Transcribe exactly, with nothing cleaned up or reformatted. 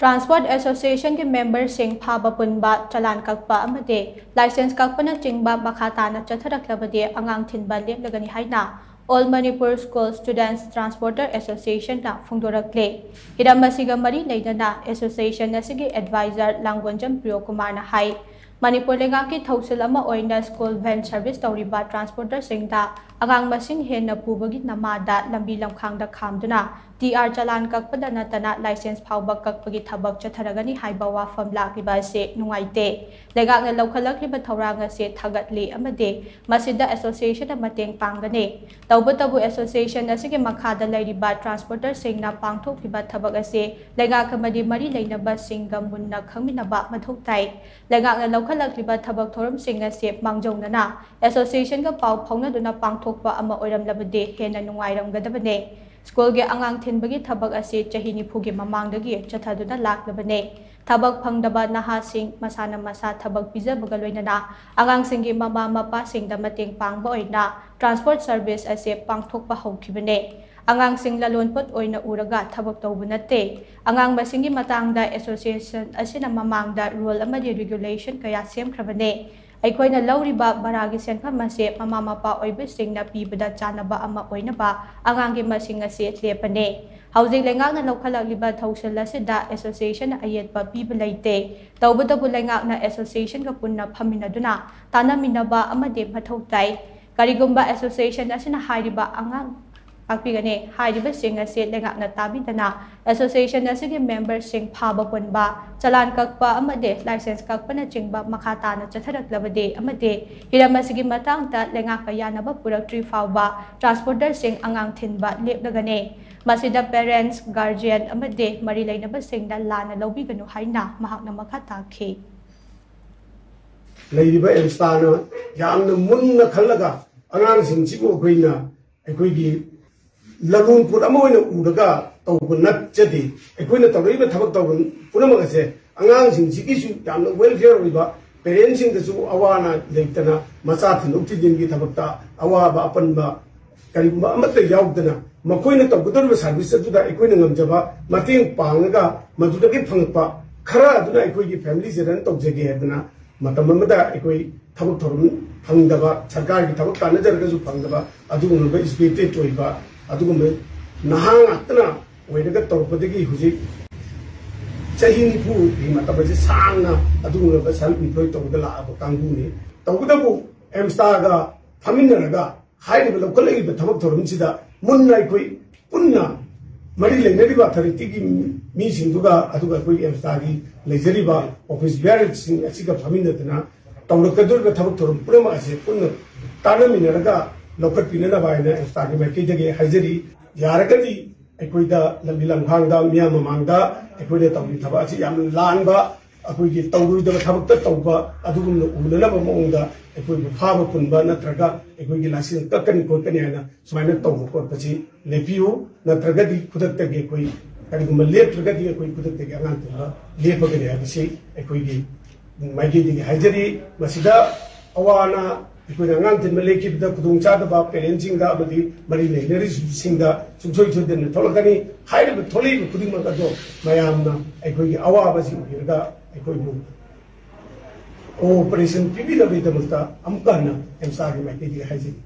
Transport Associationꯒꯤ memberꯁꯤꯡ ꯐꯥꯕ ꯄꯨꯟꯕ, ꯆꯂꯥꯟ ꯀꯛꯄ ꯑꯃꯗꯤ license ꯀꯛꯄꯅꯆꯤꯡꯕ ꯃꯈꯥ ꯇꯥꯅ ꯆꯠꯊꯔꯛꯂꯕꯗꯤ ꯑꯉꯥꯡ ꯊꯤꯟꯕ ꯂꯦꯞꯂꯒꯅꯤ ꯍꯥꯏꯅ All Manipur School Students Transporter Associationꯅ ꯐꯣꯡꯗꯣꯔꯛꯂꯦ꯫ ꯍꯤꯔꯝ ꯑꯁꯤꯒ ꯃꯔꯤ ꯂꯩꯅꯅ association ꯑꯁꯤꯒꯤ advisor ꯂꯥꯡꯒꯣꯟꯖꯝ ꯄ꯭ꯔꯤꯌꯣꯀꯨꯃꯥꯔꯅ ꯍꯥꯏ, ꯃꯅꯤꯄꯨꯔ ꯂꯩꯉꯥꯛꯀꯤ ꯊꯧꯁꯤꯜ ꯑꯃ ꯑꯣꯏꯅ school van service ꯇꯧꯔꯤꯕ transporterꯁꯤꯡꯗ ꯑꯉꯥꯡ ꯃꯁꯤꯡ ꯍꯦꯟꯅ ꯄꯨꯕꯒꯤ ꯅꯃꯥꯗ ꯂꯝꯕꯤ ꯂꯝꯈꯥꯡꯗ ꯈꯥꯝꯗꯨꯅ ꯇꯤ ꯑꯥꯔ ꯆꯂꯥꯟ ꯀꯛꯄꯗ ꯅꯠꯇꯅ license ꯐꯥꯎꯕ ꯀꯛꯄꯒꯤ ꯊꯕꯛ ꯆꯠꯊꯔꯒꯅꯤ ꯍꯥꯏꯕ ꯋꯥꯐꯝ ꯂꯥꯛꯂꯤꯕ ꯑꯁꯤ ꯅꯨꯡꯉꯥꯏꯇꯦ꯫ ꯂꯩꯉꯥꯛꯅ ꯂꯧꯈꯠꯂꯛꯂꯤꯕ ꯊꯧꯔꯥꯡ ꯑꯁꯤ ꯊꯥꯒꯠꯂꯤ ꯑꯃꯗꯤ ꯃꯁꯤꯗ associationꯅ ꯃꯇꯦꯡ ꯄꯥꯡꯒꯅꯤ꯫ ꯇꯧꯕꯇꯕꯨ association ꯑꯁꯤꯒꯤ ꯃꯈꯥꯗ ꯂꯩꯔꯤꯕ transporterꯁꯤꯡꯅ ꯄꯥꯡꯊꯣꯛꯂꯤꯕ ꯊꯕꯛ ꯑꯁꯤ ꯂꯩꯉꯥꯛ ꯑꯃꯗꯤ ꯃꯔꯤ ꯂꯩꯅꯕꯁꯤꯡꯒ ꯃꯨꯟꯅ ꯈꯪꯃꯤꯟꯅꯕ ꯃꯊꯧ ꯇꯥꯏ꯫ ꯂꯩꯉꯥꯛꯅ ꯂꯧꯈꯠꯂꯛꯂꯤꯕ ꯊꯕꯛ ꯊꯧꯔꯝꯁꯤꯡ ꯑꯁꯤ ꯃꯥꯡꯖꯧꯅꯅ associationꯒ ꯄꯥꯎ ꯐꯥꯎꯅꯗꯨꯅ ꯄꯥꯡꯊꯣꯛꯄ ꯑꯃ ꯑꯣꯏꯔꯝꯂꯕꯗꯤ ꯍꯦꯟꯅ ꯅꯨꯡꯉꯥꯏꯔꯝꯒꯗꯕꯅꯤ꯫ Schoolꯒꯤ ꯑꯉꯥꯡ ꯊꯤꯟꯕꯒꯤ ꯊꯕꯛ ꯑꯁꯤ ꯆꯍꯤ ꯅꯤꯐꯨꯒꯤ ꯃꯃꯥꯡꯗꯒꯤ ꯆꯠꯊꯗꯨꯅ ꯂꯥꯛꯂꯕꯅꯤ꯫ ꯊꯕꯛ ꯐꯪꯗꯕ ꯅꯍꯥꯁꯤꯡ ꯃꯁꯥꯅ ꯃꯁꯥ ꯊꯕꯛ ꯄꯤꯖꯕꯒ ꯂꯣꯏꯅꯅ ꯑꯉꯥꯡꯁꯤꯡꯒꯤ ꯃꯃꯥ ꯃꯄꯥꯁꯤꯡꯗ ꯃꯇꯦꯡ ꯄꯥꯡꯕ ꯑꯣꯏꯅ transport service ꯑꯁꯤ ꯄꯥꯡꯊꯣꯛꯄ ꯍꯧꯈꯤꯕꯅꯤ꯫ ꯑꯉꯥꯡꯁꯤꯡ ꯂꯂꯣꯟꯄꯣꯠ ꯑꯣꯏꯅ ꯎꯔꯒ ꯊꯕꯛ ꯇꯧꯕ ꯅꯠꯇꯦ꯫ ꯑꯉꯥꯡ ꯃꯁꯤꯡꯒꯤ ꯃꯇꯥꯡꯗ association ꯑꯁꯤꯅ ꯃꯃꯥꯡꯗ rule ꯑꯃꯗꯤ regulation ꯀꯌꯥ ꯁꯦꯝꯈ꯭ꯔꯕꯅꯤ꯫ ꯑꯩꯈꯣꯏꯅ ꯂꯧꯔꯤꯕ ꯚꯔꯥꯒꯤ ꯁꯦꯟꯐꯝ ꯑꯁꯤ ꯃꯃꯥ ꯃꯄꯥ ꯑꯣꯏꯕꯁꯤꯡꯅ ꯄꯤꯕꯗ ꯆꯥꯟꯅꯕ ꯑꯃ ꯑꯣꯏꯅꯕ ꯑꯉꯥꯡꯒꯤ ꯃꯁꯤꯡ ꯑꯁꯤ ꯂꯦꯞꯄꯅꯤ꯫ ꯍꯧꯖꯤꯛ ꯂꯩꯉꯥꯛꯅ ꯂꯧꯈꯠꯂꯛꯂꯤꯕ ꯊꯧꯁꯤꯜ ꯑꯁꯤꯗ association ꯑꯌꯦꯠꯄ ꯄꯤꯕ ꯂꯩꯇꯦ꯫ ꯇꯧꯕꯇꯕꯨ ꯂꯩꯉꯥꯛꯅ associationꯒ ꯄꯨꯟꯅ ꯐꯝꯃꯤꯟꯅꯗꯨꯅ ꯇꯥꯟꯅꯃꯤꯟꯅꯕ ꯑꯃꯗꯤ ꯃꯊꯧ ꯇꯥꯏ꯫ ꯀꯔꯤꯒꯨꯝꯕ association ꯑꯁꯤꯅ ꯍꯥꯏꯔꯤꯕ ꯑꯉꯥꯡ ꯇꯥꯛꯄꯤꯒꯅꯤ꯫ ꯍꯥꯏꯔꯤꯕꯁꯤꯡ ꯑꯁꯤ ꯂꯩꯉꯥꯛꯅ ꯇꯥꯕꯤꯗꯅ association ꯑꯁꯤꯒꯤ memberꯁꯤꯡ ꯐꯥꯕ ꯄꯨꯟꯕ, ꯆꯂꯥꯟ ꯀꯛꯄ ꯑꯃꯗꯤ license ꯀꯛꯄꯅꯆꯤꯡꯕ ꯃꯈꯥ ꯇꯥꯅ ꯆꯠꯊꯔꯛꯂꯕꯗꯤ ꯑꯃꯗꯤ ꯍꯤꯔꯝ ꯑꯁꯤꯒꯤ ꯃꯇꯥꯡꯗ ꯂꯩꯉꯥꯛꯀ ꯌꯥꯅꯕ ꯄꯨꯔꯛꯇ꯭ꯔꯤ ꯐꯥꯎꯕ transporterꯁꯤꯡ ꯑꯉꯥꯡ ꯊꯤꯟꯕ ꯂꯦꯞꯂꯒꯅꯤ꯫ ꯃꯁꯤꯗ parents, guardian ꯑꯃꯗꯤ ꯃꯔꯤ ꯂꯩꯅꯕꯁꯤꯡꯅ ꯂꯥꯟꯅ ꯂꯧꯕꯤꯒꯅꯨ ꯍꯥꯏꯅ ꯃꯍꯥꯛꯅ ꯃꯈꯥ ꯇꯥꯈꯤ꯫ ꯂꯩꯔꯤꯕ ꯑꯦꯝꯁꯇꯥꯅ ꯌꯥꯝꯅ ꯃꯨꯟꯅ ꯈꯜꯂꯒ ꯑꯉꯥꯡꯁꯤꯡꯁꯤꯕꯨ ꯑꯩꯈꯣꯏꯅ ꯑꯩꯈꯣꯏꯒꯤ ꯂꯂꯣꯟ ꯄꯣꯠ ꯑꯃ ꯑꯣꯏꯅ ꯎꯔꯒ ꯇꯧꯕ ꯅꯠꯆꯗꯦ꯫ ꯑꯩꯈꯣꯏꯅ ꯇꯧꯔꯛꯏꯕ ꯊꯕꯛ ꯇꯧꯕ ꯄꯨꯝꯅꯃꯛ ꯑꯁꯦ ꯑꯉꯥꯡꯁꯤꯡꯁꯤꯒꯤꯁꯨ ꯌꯥꯝꯅ welfare ꯑꯣꯏꯕ, parentꯁꯤꯡꯗꯁꯨ ꯑꯋꯥ ꯑꯅꯥ ꯂꯩꯇꯅ ꯃꯆꯥ ꯊꯤꯟꯗꯣꯛ ꯊꯤꯟꯖꯤꯟꯒꯤ ꯊꯕꯛꯇ ꯑꯋꯥꯕ ꯑꯄꯟꯕ ꯀꯔꯤꯒꯨꯝꯕ ꯑꯃꯠꯇ ꯌꯥꯎꯗꯅ ꯃꯈꯣꯏꯅ ꯇꯧꯒꯗꯧꯔꯤꯕ ꯁꯥꯔꯚꯤꯁ ꯑꯗꯨꯗ ꯑꯩꯈꯣꯏꯅ ꯉꯝꯖꯕ ꯃꯇꯦꯡ ꯄꯥꯡꯉꯒ ꯃꯗꯨꯗꯒꯤ ꯐꯪꯉꯛꯄ ꯈꯔ ꯑꯗꯨꯅ ꯑꯩꯈꯣꯏꯒꯤ ꯐꯦꯃꯤꯂꯤꯁꯦ ꯔꯟ ꯇꯧꯖꯒꯦ ꯍꯥꯏꯗꯅ ꯃꯇꯝ ꯑꯃꯗ ꯑꯩꯈꯣꯏ ꯊꯕꯛ ꯊꯧꯔꯝ ꯐꯪꯗꯕ, ꯁꯔꯀꯥꯔꯒꯤ ꯊꯕꯛ ꯇꯥꯟꯅꯖꯔꯒꯁꯨ ꯐꯪꯗꯕ ꯑꯗꯨꯒꯨꯝꯂꯕ ꯏꯁꯄꯦꯛꯇꯦꯠ ꯑꯣꯏꯕ ꯑꯗꯨꯒꯨꯝꯕ ꯅꯍꯥ ꯉꯥꯛꯇꯅ ꯑꯣꯏꯔꯒ ꯇꯧꯔꯛꯄꯗꯒꯤ ꯍꯧꯖꯤꯛ ꯆꯍꯤ ꯅꯤꯐꯨꯒꯤ ꯃꯇꯝ ꯑꯁꯤ ꯁꯥꯡꯅ ꯑꯗꯨꯒꯨꯝꯂꯕ ꯁꯦꯜꯐ ꯏꯝꯄ꯭ꯂꯣꯏ ꯇꯧꯔꯒ ꯂꯥꯛꯑꯕ ꯀꯥꯡꯕꯨꯅꯤ꯫ ꯇꯧꯕꯇꯕꯨ ꯑꯦꯝꯁꯇꯥꯒ ꯐꯝꯃꯤꯟꯅꯔꯒ ꯍꯥꯏꯔꯤꯕ ꯂꯧꯈꯠꯂꯛꯏꯕ ꯊꯕꯛ ꯊꯧꯔꯝꯁꯤꯗ ꯃꯨꯟꯅ ꯑꯩꯈꯣꯏ ꯄꯨꯟꯅ ꯃꯔꯤ ꯂꯩꯅꯔꯤꯕ ꯑꯊꯣꯔꯤꯇꯤꯒꯤ ꯃꯤꯁꯤꯡꯗꯨꯒ ꯑꯗꯨꯒ ꯑꯩꯈꯣꯏ ꯑꯦꯝꯁꯇꯥꯒꯤ ꯂꯩꯖꯔꯤꯕ ꯑꯣꯐꯤꯁ ꯕꯤꯌꯥꯔꯁꯤꯡ ꯑꯁꯤꯒ ꯐꯝꯃꯤꯟꯅꯗꯨꯅ ꯇꯧꯔꯛꯀꯗꯧꯔꯤꯕ ꯊꯕꯛ ꯊꯧꯔꯝ ꯄꯨꯝꯅꯃꯛ ꯑꯁꯤ ꯄꯨꯟꯅ ꯇꯥꯟꯅꯃꯤꯟꯅꯔꯒ ꯂꯧꯈꯠꯄꯤꯅꯅꯕ ꯍꯥꯏꯅ ꯑꯦꯝꯁꯇꯥꯒꯤ ꯃꯥꯏꯀꯩꯗꯒꯤ ꯍꯥꯏꯖꯔꯤ꯫ ꯌꯥꯔꯒꯗꯤ ꯑꯩꯈꯣꯏꯗ ꯂꯝꯕꯤ ꯂꯝꯈꯥꯡꯗ ꯃꯤꯌꯥꯝ ꯃꯃꯥꯡꯗ ꯑꯩꯈꯣꯏꯅ ꯇꯧꯔꯤ ꯊꯕꯛ ꯑꯁꯤ ꯌꯥꯝꯅ ꯂꯥꯟꯕ, ꯑꯩꯈꯣꯏꯒꯤ ꯇꯧꯔꯣꯏꯗꯕ ꯊꯕꯛꯇ ꯇꯧꯕ ꯑꯗꯨꯒꯨꯝꯅ ꯎꯅꯅꯕ ꯃꯑꯣꯡꯗ ꯑꯩꯈꯣꯏꯕꯨ ꯐꯥꯕ ꯄꯨꯟꯕ ꯅꯠꯇ꯭ꯔꯒ ꯑꯩꯈꯣꯏꯒꯤ ꯂꯥꯏꯁꯦꯟꯁ ꯀꯛꯀꯅꯤ ꯈꯣꯠꯀꯅꯤ ꯍꯥꯏꯅ ꯁꯨꯃꯥꯏꯅ ꯇꯧꯕ ꯈꯣꯠꯄꯁꯤ ꯂꯦꯞꯄꯤꯌꯨ, ꯅꯠꯇ꯭ꯔꯒꯗꯤ ꯈꯨꯗꯛꯇꯒꯤ ꯑꯩꯈꯣꯏ ꯀꯔꯤꯒꯨꯝꯕ ꯂꯦꯞꯇ꯭ꯔꯒꯗꯤ ꯑꯩꯈꯣꯏ ꯈꯨꯗꯛꯇꯒꯤ ꯑꯉꯥꯡ ꯊꯤꯟꯕ ꯂꯦꯞꯄꯒꯅꯤ ꯍꯥꯏꯕꯁꯤ ꯑꯩꯈꯣꯏꯒꯤ ꯃꯥꯏꯀꯩꯗꯒꯤ ꯍꯥꯏꯖꯔꯤ꯫ ꯃꯁꯤꯗ ꯑꯋꯥ ꯑꯅꯥ ꯑꯩꯈꯣꯏꯅ ꯑꯉꯥꯡ ꯊꯤꯟꯕ ꯂꯦꯞꯈꯤꯕꯗ ꯈꯨꯗꯣꯡꯆꯥꯗꯕ ꯄꯦꯔꯦꯟꯁꯤꯡꯗ ꯑꯃꯗꯤ ꯃꯔꯤ ꯂꯩꯅꯔꯤꯕꯁꯤꯡꯗ ꯁꯨꯡꯁꯣꯏ ꯁꯣꯏꯗꯅ ꯊꯣꯛꯂꯛꯀꯅꯤ꯫ ꯍꯥꯏꯔꯤꯕ ꯊꯣꯛꯂꯛꯏꯕ ꯈꯨꯗꯤꯡꯃꯛ ꯑꯗꯣ ꯃꯌꯥꯝꯅ ꯑꯩꯈꯣꯏꯒꯤ ꯑꯋꯥꯕꯁꯤ ꯎꯕꯤꯔꯒ ꯑꯩꯈꯣꯏꯕꯨ ꯀꯣꯑꯣꯄꯔꯦꯁꯟ ꯄꯤꯕꯤꯅꯕꯒꯤꯗꯃꯛꯇ ꯑꯃꯨꯛꯀ ꯍꯟꯅ ꯑꯦꯝꯁꯇꯥꯒꯤ ꯃꯥꯏꯀꯩꯗꯒꯤ ꯍꯥꯏꯖꯔꯤ꯫